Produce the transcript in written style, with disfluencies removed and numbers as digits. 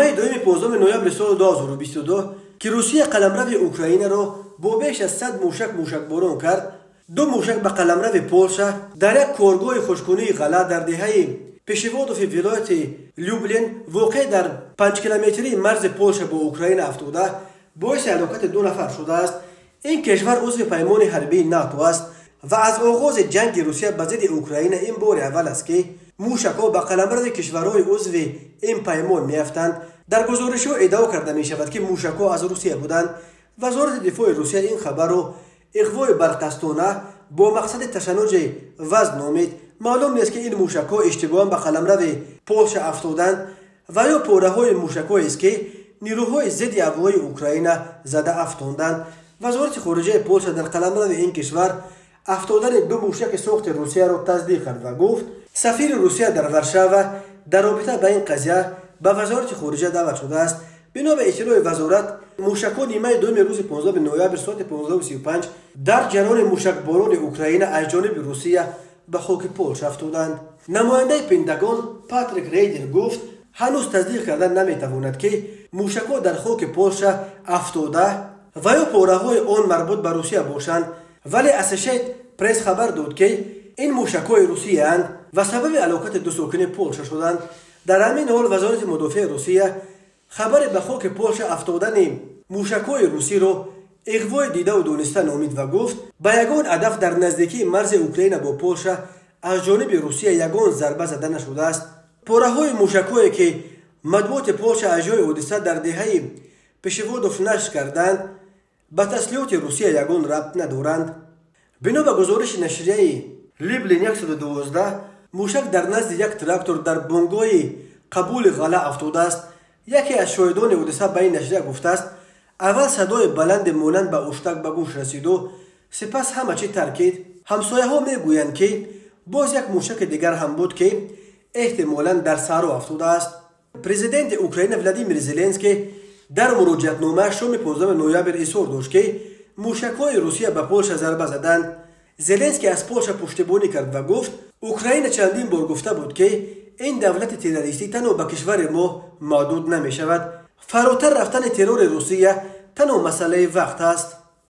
Нимаи дуюми 15 ноябри соли 2022, ки Русия қаламрави Украинаро бо беш аз 100 мушак мушакборон кард, ду мушак ба қаламрави Полша дар як коргоҳи хушккунии ғалла дар деҳаи Пешеводови вилояти Люблин, воқеъ дар 5-километрии марзи Полша бо Украина афтода, боиси ҳалокати ду нафар шудааст. Ин кишвар узви паймони ҳарбии НАТО аст ва аз оғози ҷанги Русия ба зидди Украина ин бори аввал аст, ки мушакҳо ба қаламрави кишварҳои узви ин паймон меафтанд. Дар гузоришҳо иддао карда мешавад, ки мушакҳо аз Русия буданд. Вазорати дифои Русия ин хабарро иғвои барқастона бо мақсади ташаннуҷи вазн номид. Маълум нест, ки ин мушакҳо иштибоҳан ба қаламрави Полша афтоданд ва ё пораҳои мушакҳоест, ки нирӯҳои зидди ҳавоии Украина зада афтонданд. Вазорати хориҷаи Полша дар қаламрави ин кишвар афтодани ду мушаки сохти Русияро тасдиқ кард ва гуфт, сафири Русия дар Варшава дар робита ба ин қазия ба вазорати хориҷа даъват шудааст. Бино ба иттилои вазорат, мушакҳо нимаи дуюми рӯзи 15 ноябр соати 15:35 дар ҷараёни мушакборони Украина аз ҷониби Русия ба хоки Полша афтоданд. Намояндаи Пентагон Патрик Рейдер гуфт, ҳанӯз тасдиқ карда наметавонад, ки мушакҳо дар хоки Полша афтода ва ё пораҳои он марбут ба Русия бошанд, вале Associated Press хабар дод, ки ин мушакҳои русияанд ва сабаби ҳалокати ду сокини Полша шуданд. Дар ҳамин ҳол вазорати мудофиаи Русия хабари ба хоки Полша афтодани мушакҳои русиро иғвои дидаву дониста номид ва гуфт, ба ягон ҳадаф дар наздикии марзи Украина бо Полша аз ҷониби Русия ягон зарба зада нашудааст. Пораҳои мушакҳое, ки матбуоти Полша аз ҷои ҳодиса дар деҳаи Пешеводов нашр карданд, ба таслиҳоти Русия ягон рабт надоранд. Бино ба гузориши нашрияи Люблин 112, мушак дар назди як трактор дар бунгоҳи қабули ғалла афтодааст. Яке аз шоҳидони ҳодиса ба ин нашрия гуфтааст, аввал садои баланде монанд ба уштак ба гӯш расиду сипас ҳама чӣ таркид. Ҳамсояҳо мегӯянд, ки боз як мушаки дигар ҳам буд, ки эҳтимолан дар саҳро афтодааст. Президенти Украина Владимир Зеленский дар муроҷиатномааш шоми 15 ноябр изҳор дошт, ки мушакҳои Русия ба Полша зарба заданд. Зеленский аз Полша пуштибонӣ кард ва гуфт, Украина чандин бор гуфта буд, ки ин давлати террористӣ танҳо ба кишвари мо маҳдуд намешавад. Фаротар рафтани террори Русия танҳо масъалаи вақт аст.